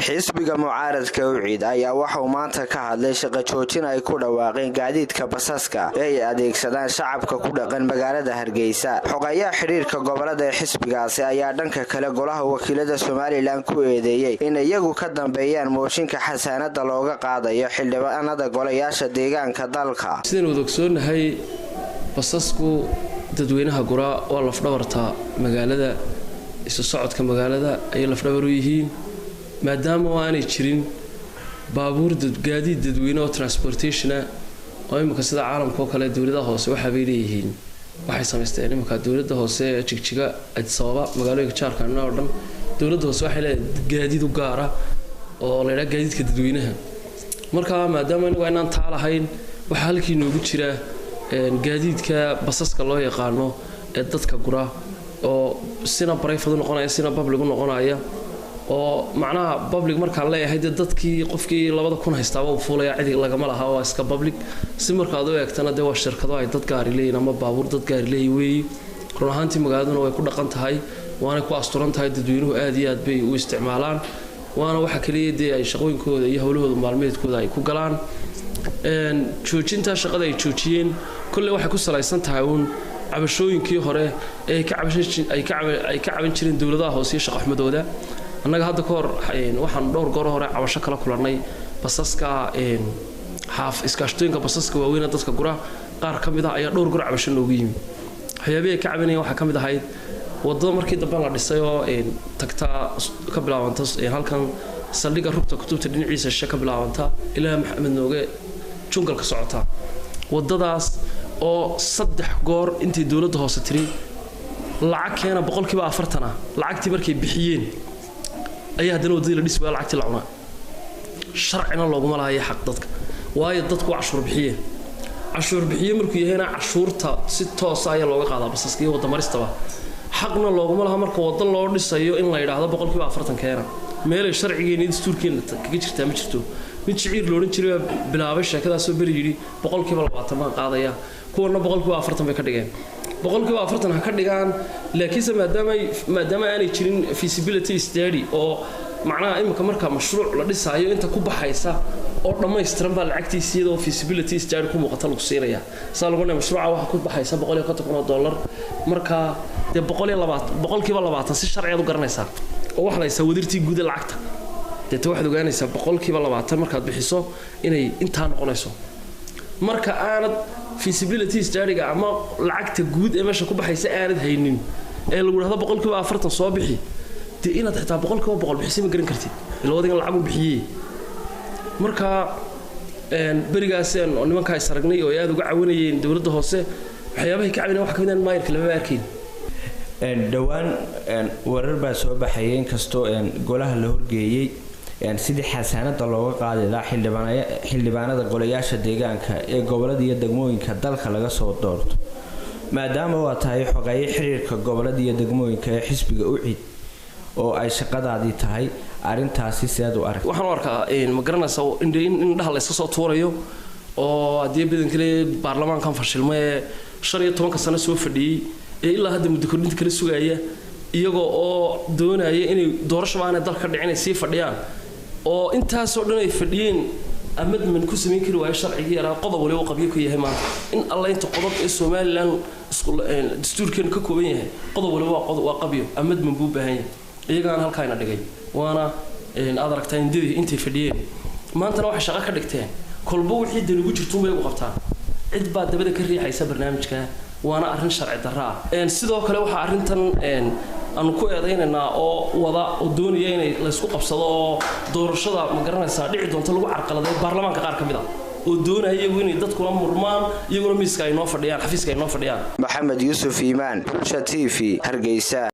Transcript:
Xisbiga mucaaradka UCID ayaa waxauu maanta ka hadlay shaqo joojin ay ku dhawaaqeen gaadiidka basaska ee ay adeegsadaan shacabka ku dhaqan magaalada Hargeysa. Xogayaha xidhiirka gobolada ee xisbigaasi ayaa dhanka kale golaha wakiilada Somalilan ku eedeeyey in iyagu ka dambeeyaan mooshinka xasaanada looga qaadayo xildhibaanada golayaasha deegaanka dalka. Sidaynu wada ogsoonahay, basasku dadweynaha guraa waa lafdhabarta magaalada, isu socodka magaalada ayay lafdhabar u yihiin. Maadaama oo aanay jirin baabuur gaadiid dadweyne oo transportation ah oo imika sida caalamka oo kale dowladaha hoose waxaabay leeyihiin, waxay samaysteen imika dowladda hoose ee Jigjiga, Addis Ababa, magaalooyinka jaarka oo dhan, dowladda hoose waxay leedahay gaadiid u gaara oo la yidhaha gaadiidka dadweynaha. Marka maadaama inagu aynaan taa lahayn, waxaa halkii noogu jira gaadiidka basaska loo yaqaano ee dadka gura, oo sina private u noqonaya, sina public u noqonaya, oo macnaha public markaan leeyahay dee dadkii qofkii 2000 haystaaba uu fuulaya, cidi lagama laha, waa iska public. Si markaad u eegtana dee waa shirkado ay dad gaari leeyihin ama baabuur dad gaari leeyihin weeyi. Run ahaantii magaaladuna way ku dhaqan tahay, waanay ku asturan tahay, dadweynuhu aad iyo aad bay u isticmaalaan, waana waxa kaliya dee ay shaqooyinkooda iyo howlahooda maalmeedkooda ay ku galaan. Joojintaa shaqada ay joojiyeen kolley waxay ku salaysan tahay uun cabashooyinkii hore ee ay ka caban jireen dowladaha hoose iyo shaqaxumadooda. Annaga hadda ka hor waxaan dhowr goor hore cabasho kala kulannay basaska xaaf iskaashatooyinka basaska waaweyna dadka gura qaar ka mid ah ayaa dhowr goor cabasho noogu yimi. Waxyaabihii ay ka cabanayeen waxaa ka mid ahayd wadada markii dambe la dhisay oo tagtaa ka bilaabanta halkan saldhigga rugta kutubta dhinaciisa shishe ka bilaabanta ilaa Maxamed Nooge jungalka socota, wadadaas oo 3 goor intay dowladda hoose tiri lacag keena 40% ah, lacagtii markay bixiyeen ayaa haddana waddadii la dhisi waaya, lacagtii la cunaa. Sharcina looguma lahayo xaq dadka, waayo dadku waa cashuur bixiye. Cashuur bixiye markuu yahayna cashuurta si toosa ayaa looga qaadaa basaska iyo wadamaristaba. Xaqna looguma laha marka waddo loo dhisayo in la yidhaahdo 40% keena. Meelay sharcigeena iyo dastuurkeena kaga jirtaa ma jirto. Mid Shiciir loodhan jiray baa bilaabay sheekadaasoo beri yidhi 20% baan qaadaya, kuwana 40% bay ka dhigeen. 40% ha ka dhigaan, laakiinse maadaama aanay jirin feasibility study, oo macnaha imika marka mashruuc la dhisaayo inta ku baxaysa oo dhammaystiran baa lacagtiisa iyadoo feasibility study ku muuqata lagu siinaya. Saa lagu leeyahay mashruuca waxa ku baxaysa $150,000. Marka dee 120, 20% si sharciyaad u garanaysaa oo waxaad haysaa wadirtii guud ee lacagta, deeta waxaad ogaanaysaa 20% markaad bixiso inay intaa noqonayso. Marka aanad feasibility study-ga ama lacagta guud ee meesha ku baxaysa aanad haynin ee lagu dhahdo 40% soo bixi, dee inaad xitaa 100% bixisay ma garan kartid, ila wadigan lacag u bixiyey. Marka berigaas nimankaa is aragnay oo ay aada uga cawanayeen dowladda hoose, waxyaabahay ka caawinayeen waxa ka mid ah maayarka lamaba arkayn. Dhowaan warar baa soo baxayay, inkastoo golaha la horgeeyey sidii xasaanada looga qaadi lahaa xildhibaanada golayaasha deegaanka ee gobolada iyo degmooyinka dalka laga soo doorto. Maadaama waa tahay xogeeye xiriirka gobolada iyo degmooyinka ee xisbiga UCID oo ay shaqadaadii tahay, arintaasi sidaad u arag? Waxaan u arkaa, ma garanaysaa, in indhaha la iska soo tuurayo oo haddii badankale baarlamaankan fashilma ee 15-ka sano soo fadhiyey ee ilaa hadda muddo kordhinta kala sugaya, iyagoo oo doonaya inay doorashaba aanay dalka ka dhicin ay sii fadhiyaan, oo intaasoo dhan ay fadhiyeen amendment ku samayn kari waayo sharcigii yaraa, qodob waliba qabyo ku yahay. Maanta in alla inta qodob ee Somaliland dastuurkeenu ka kooban yahay, qodob waliba waa qabyo, amendment buu u baahan yahay. Iyagaana halkaayna dhigay, waana aad aragtaa indadii intay fadhiyeen. Maantana waxay shaqo ka dhigteen kolba wixii dan ugu jirtuun bay ugu qabtaan. Cid baa dabada ka riixaysa barnaamijka, waana arrin sharci darro ah. Sidoo kale waxaa arrintan aanu ku eedaynaynaa oo wada oo doonaya inay laysku qabsado oo doorashada, ma garanaysaa, dhici doonto lagu carqaladeeyo baarlamaanka qaar ka mid ah oo doonaya iyagu inay dadkuna murmaan, iyaguna miiska ay noo fadhiyaan, xafiiska ay noo fadhiyaan. Maxamed Yuusuf Iimaan, Bulsha TV, Hargeysa.